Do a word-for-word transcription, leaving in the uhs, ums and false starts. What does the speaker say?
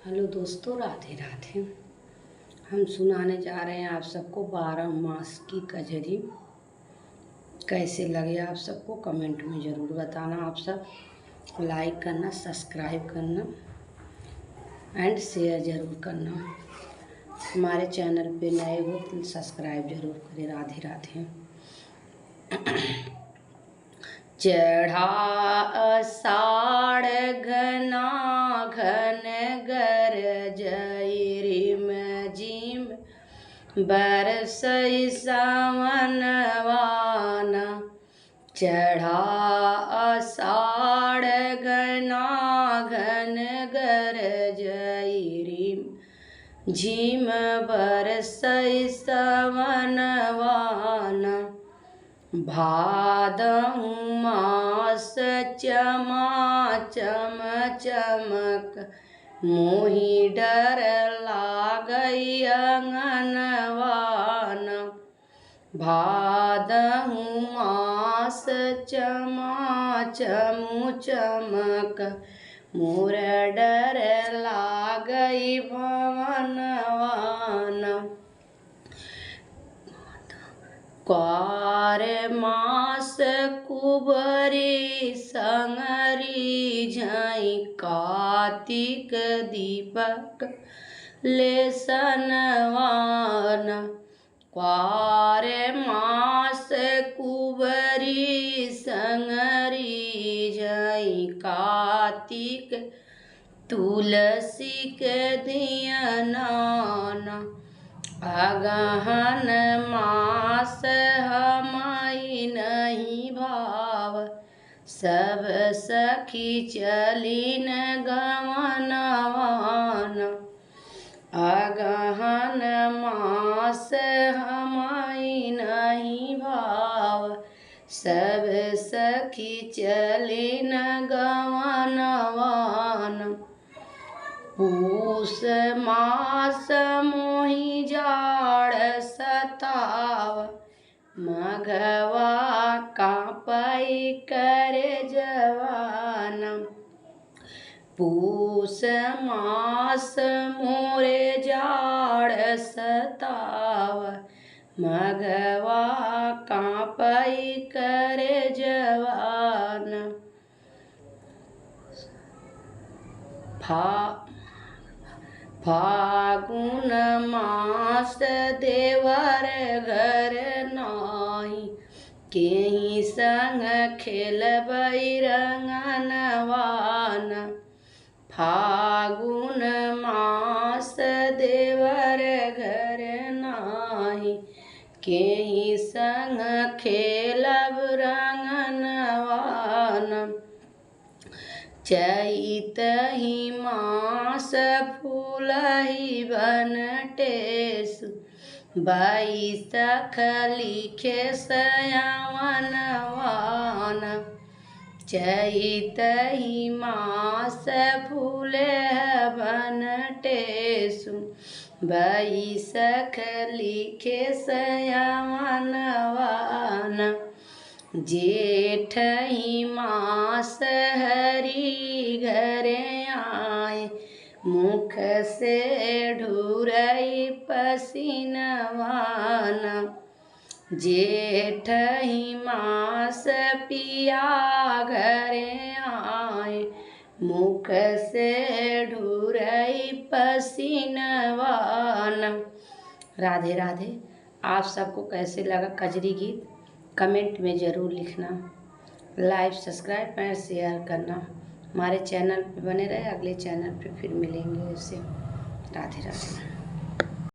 हेलो दोस्तों, राधे राधे। हम सुनाने जा रहे हैं आप सबको बारह मास की कजरी। कैसे लगे आप सबको comment में ज़रूर बताना। आप सब like करना, subscribe करना and share ज़रूर करना। हमारे channel पे नए हो तो subscribe ज़रूर करें। राधे राधे। चढ़ा आषाढ़ घना घन गरजइ रिम झिम बरसइ सावनवाना। चढ़ा आषाढ़ घना घन गरजइ रिम झिम बरसइ सावनवाना। भादउ मास चमा चम चमक मोहि डर लागइ अँगनवाना। भादउ मास चमा चमु चमक मोर डर लागइ भवनवाना। क्वार मास कुबरी संगरी झइ कातिक दीपक लेसनवाना। क्वार मास कुबरी संगरी झइ कातिक तुलसी के धियनवाना। अगहन मास हमइ नहीं भाव सब सखी चलिन गवनवाना। अगहन मास हमइ नहीं भाव सब सखी चलिन गवनवाना। पूस मास मोहि जाड़ सताव मघवा काँपइ करेजवाना। पूस मास मोरे जाड़ सताव मघवा काँपइ करेजवाना। फा-, फागुन मास देवर घर नाहीं केहि संग खेलबइ रंगनवाना। फागुन मास देवर घर नाहीं केहि संग खेलब रंगनवाना। चइत ही मास फूलही बन टेसु बैसख लिखे सयावनवाना। चइत ही मास फूले बन टेसु बैसख लिखे सयावनवाना। जेठ ही मास हरि घरे आए मुख से ढुरइ पसिनवाना। जेठ ही मास पिया घरे आए मुख से ढुरइ पसिनवाना। राधे राधे। आप सबको कैसे लगा कजरी गीत, comment में ज़रूर लिखना। Like, subscribe and share करना। हमारे channel पे बने रहे, अगले channel पे फिर मिलेंगे। उससे राधे राधे।